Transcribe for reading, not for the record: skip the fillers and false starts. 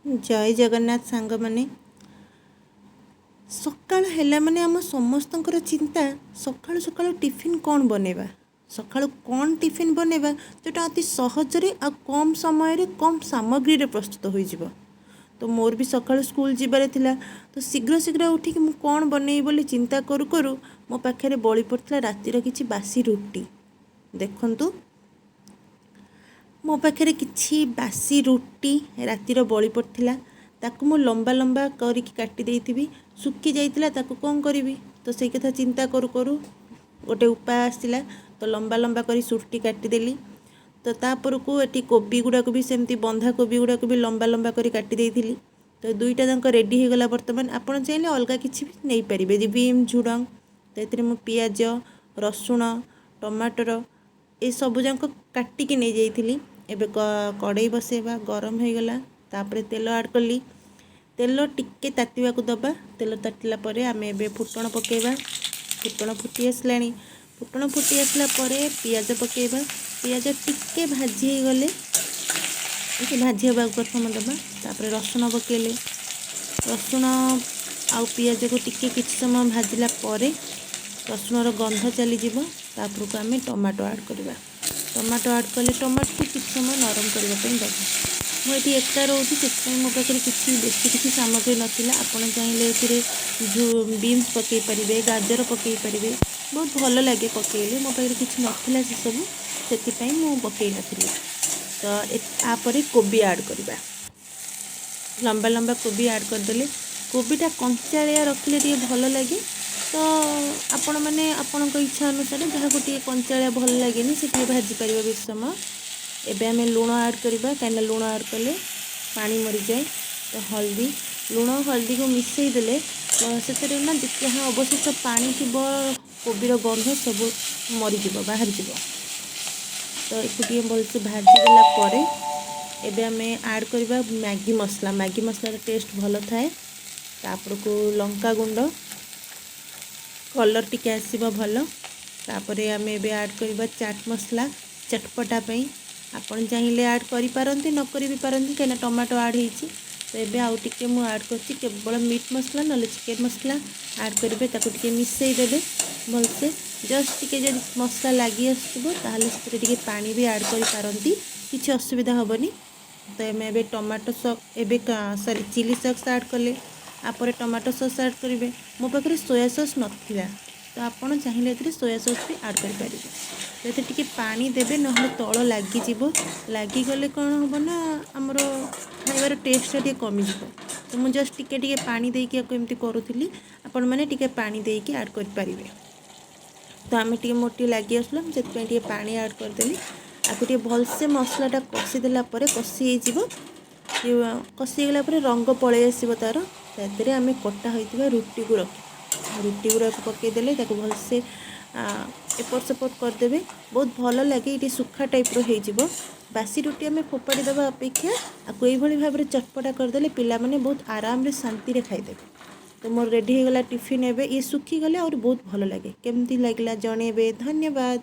ଜୟ ଜଗନ୍ନାଥ ସାଙ୍ଗମାନେ। ସକାଳ ହେଲା ମାନେ ଆମ ସମସ୍ତଙ୍କର ଚିନ୍ତା, ସକାଳୁ ସକାଳୁ ଟିଫିନ୍ କ'ଣ ବନେଇବା, ସକାଳୁ କ'ଣ ଟିଫିନ୍ ବନେଇବା ଯେଉଁଟା ଅତି ସହଜରେ ଆଉ କମ୍ ସମୟରେ କମ୍ ସାମଗ୍ରୀରେ ପ୍ରସ୍ତୁତ ହୋଇଯିବ। ତ ମୋର ବି ସକାଳୁ ସ୍କୁଲ ଯିବାର ଥିଲା, ତ ଶୀଘ୍ର ଶୀଘ୍ର ଉଠିକି ମୁଁ କ'ଣ ବନେଇବି ବୋଲି ଚିନ୍ତା କରୁ କରୁ ମୋ ପାଖରେ ବଳି ପଡ଼ିଥିଲା ରାତିର କିଛି ବାସି ରୁଟି। ଦେଖନ୍ତୁ, ମୋ ପାଖରେ କିଛି ବାସି ରୁଟି ରାତିର ବଳି ପଡ଼ିଥିଲା। ତାକୁ ମୁଁ ଲମ୍ବା ଲମ୍ବା କରିକି କାଟି ଦେଇଥିବି, ଶୁଖି ଯାଇଥିଲା, ତାକୁ କ'ଣ କରିବି? ତ ସେଇ କଥା ଚିନ୍ତା କରୁ କରୁ ଗୋଟେ ଉପାୟ ଆସିଲା। ତ ଲମ୍ବା ଲମ୍ବା କରି ରୁଟି କାଟିଦେଲି। ତ ତାପରକୁ ଏଠି କୋବି ଗୁଡ଼ାକୁ ବି ସେମିତି ବନ୍ଧାକୋବି ଗୁଡ଼ାକୁ ବି ଲମ୍ବା ଲମ୍ବା କରି କାଟି ଦେଇଥିଲି। ତ ଦୁଇଟା ଯାକ ରେଡ଼ି ହେଇଗଲା ବର୍ତ୍ତମାନ। ଆପଣ ଚାହିଁଲେ ଅଲଗା କିଛି ବି ନେଇପାରିବେ, ବିମ୍, ଝୁଡ଼ଙ୍ଗ। ତ ଏଥିରେ ମୁଁ ପିଆଜ, ରସୁଣ, ଟମାଟର ଏସବୁ ଯାକ କାଟିକି ନେଇଯାଇଥିଲି। ଏବେ କଡ଼େଇ ବସେଇବା, ଗରମ ହେଇଗଲା। ତାପରେ ତେଲ ଆଡ଼୍ କଲି। ତେଲ ଟିକେ ତାତିବାକୁ ଦେବା। ତେଲ ତାତିଲା ପରେ ଆମେ ଏବେ ଫୁଟଣ ପକାଇବା। ଫୁଟଣ ଫୁଟି ଆସିଲାଣି। ଫୁଟଣ ଫୁଟି ଆସିଲା ପରେ ପିଆଜ ପକାଇବା। ପିଆଜ ଟିକେ ଭାଜି ହେଇଗଲେ, ଟିକେ ଭାଜି ହେବାକୁ ପ୍ରଥମ ଦେବା। ତାପରେ ରସୁଣ ପକାଇଲେ, ରସୁଣ ଆଉ ପିଆଜକୁ ଟିକେ କିଛି ସମୟ ଭାଜିଲା ପରେ ରସୁଣର ଗନ୍ଧ ଚାଲିଯିବ। ତାପରକୁ ଆମେ ଟମାଟୋ ଆଡ଼୍ କରିବା। ଟମାଟୋ ଆଡ଼୍ କଲେ ଟମାଟୋକୁ କିଛି ସମୟ ନରମ କରିବା ପାଇଁ ଦେବା। ମୁଁ ଏଠି ଏକା ରହୁଛି, ସେଥିପାଇଁ ମୋ ପାଖରେ କିଛି ବେଶୀ କିଛି ସାମଗ୍ରୀ ନଥିଲା। ଆପଣ ଚାହିଁଲେ ଏଥିରେ ବିନ୍ସ ପକାଇ ପାରିବେ, ଗାଜର ପକାଇ ପାରିବେ, ବହୁତ ଭଲ ଲାଗେ ପକାଇଲେ। ମୋ ପାଖରେ କିଛି ନଥିଲା ସେସବୁ, ସେଥିପାଇଁ ମୁଁ ପକାଇ ନଥିଲି। ତ ତାପରେ କୋବି ଆଡ଼୍ କରିବା। ଲମ୍ବା ଲମ୍ବା କୋବି ଆଡ଼୍ କରିଦେଲେ, କୋବିଟା କଞ୍ଚାଳିଆ ରଖିଲେ ଟିକେ ଭଲ ଲାଗେ। ତ ଆପଣମାନେ ଆପଣଙ୍କ ଇଚ୍ଛା ଅନୁସାରେ, ଯାହାକୁ ଟିକେ କଞ୍ଚାଳିଆ ଭଲ ଲାଗେନି, ସେ ଟିକେ ଭାଜି ପାରିବ ବେଶୀ ସମୟ। ଏବେ ଆମେ ଲୁଣ ଆଡ଼୍ କରିବା, କାହିଁକିନା ଲୁଣ ଆଡ଼୍ କଲେ ପାଣି ମରିଯାଏ। ତ ହଳଦୀ, ଲୁଣ ହଳଦୀକୁ ମିଶାଇ ଦେଲେ ସେଥିରେ ନା ଯାହା ଅବଶିଷ୍ଟ ପାଣି ଥିବ, କୋବିର ଗନ୍ଧ ସବୁ ମରିଯିବ, ବାହାରିଯିବ। ତ ଏକୁ ଟିକେ ଭଲସେ ଭାଜିଦେଲା ପରେ ଏବେ ଆମେ ଆଡ଼୍ କରିବା ମ୍ୟାଗି ମସଲା। ମ୍ୟାଗି ମସଲାର ଟେଷ୍ଟ ଭଲ ଥାଏ। ତାପରକୁ ଲଙ୍କା ଗୁଣ୍ଡ, କଲର୍ ଟିକେ ଆସିବ ଭଲ। ତାପରେ ଆମେ ଏବେ ଆଡ଼୍ କରିବା ଚାଟ୍ ମସଲା ଚଟପଟା ପାଇଁ। ଆପଣ ଚାହିଁଲେ ଆଡ଼୍ କରିପାରନ୍ତି, ନ କରି ବି ପାରନ୍ତି, କାହିଁକିନା ଟମାଟୋ ଆଡ଼୍ ହେଇଛି। ତ ଏବେ ଆଉ ଟିକେ ମୁଁ ଆଡ଼୍ କରିଛି କେବଳ ମିଟ୍ ମସଲା, ନହେଲେ ଚିକେନ୍ ମସଲା ଆଡ଼୍ କରିବେ। ତାକୁ ଟିକେ ମିଶାଇ ଦେବେ ଭଲସେ। ଜଷ୍ଟ ଟିକେ ଯଦି ମସଲା ଲାଗି ଆସୁଥିବ, ତାହେଲେ ସେଥିରେ ଟିକେ ପାଣି ବି ଆଡ଼୍ କରିପାରନ୍ତି, କିଛି ଅସୁବିଧା ହେବନି। ତ ଆମେ ଏବେ ଟମାଟୋ ସସ୍, ଏବେ ସରି, ଚିଲି ସସ୍ ଆଡ଼୍ କଲେ। ତାପରେ ଟମାଟୋ ସସ୍ ଆଡ଼୍ କରିବେ। ମୋ ପାଖରେ ସୋୟା ସସ୍ ନଥିଲା, ତ ଆପଣ ଚାହିଁଲେ ଏଥିରେ ସୋୟା ସସ୍ ବି ଆଡ଼୍ କରିପାରିବେ। ତ ଏଥିରେ ଟିକେ ପାଣି ଦେବେ, ନହେଲେ ତଳ ଲାଗିଯିବ। ଲାଗିଗଲେ କ'ଣ ହେବ ନା ଆମର ଖାଇବାର ଟେଷ୍ଟଟା ଟିକେ କମିଯିବ। ତ ମୁଁ ଜଷ୍ଟ ଟିକେ ଟିକେ ପାଣି ଦେଇକି ଆକୁ ଏମିତି କରୁଥିଲି। ଆପଣମାନେ ଟିକେ ପାଣି ଦେଇକି ଆଡ଼୍ କରିପାରିବେ। ତ ଆମେ ଟିକେ, ମୋର ଟିକେ ଲାଗି ଆସୁଥିଲା, ମୁଁ ସେଥିପାଇଁ ଟିକେ ପାଣି ଆଡ଼୍ କରିଦେଲି। ଆକୁ ଟିକେ ଭଲସେ ମସଲାଟା କଷିଦେଲା ପରେ, କଷି ହେଇଯିବ। କଷି ହେଇଗଲା ପରେ ରଙ୍ଗ ପଳେଇ ଆସିବ ତା'ର। ସେଥିରେ ଆମେ କଟା ହୋଇଥିବା ରୁଟିକୁ ରଖିବା। ରୁଟି ଗୁଡ଼ାକୁ ପକାଇଦେଲେ ତାକୁ ଭଲସେ ଏପଟ ସେପଟ କରିଦେବେ, ବହୁତ ଭଲ ଲାଗେ। ଏଇଠି ଶୁଖା ଟାଇପ୍ର ହେଇଯିବ। ବାସି ରୁଟି ଆମେ ଫୋପାଡ଼ି ଦେବା ଅପେକ୍ଷା ଆକୁ ଏଇଭଳି ଭାବରେ ଚଟପଟା କରିଦେଲେ ପିଲାମାନେ ବହୁତ ଆରାମରେ ଶାନ୍ତିରେ ଖାଇଦେବେ। ତ ମୋର ରେଡ଼ି ହେଇଗଲା ଟିଫିନ୍। ଏବେ ଇଏ ଶୁଖିଗଲେ ଆହୁରି ବହୁତ ଭଲ ଲାଗେ। କେମିତି ଲାଗିଲା ଜଣେଇବେ। ଧନ୍ୟବାଦ।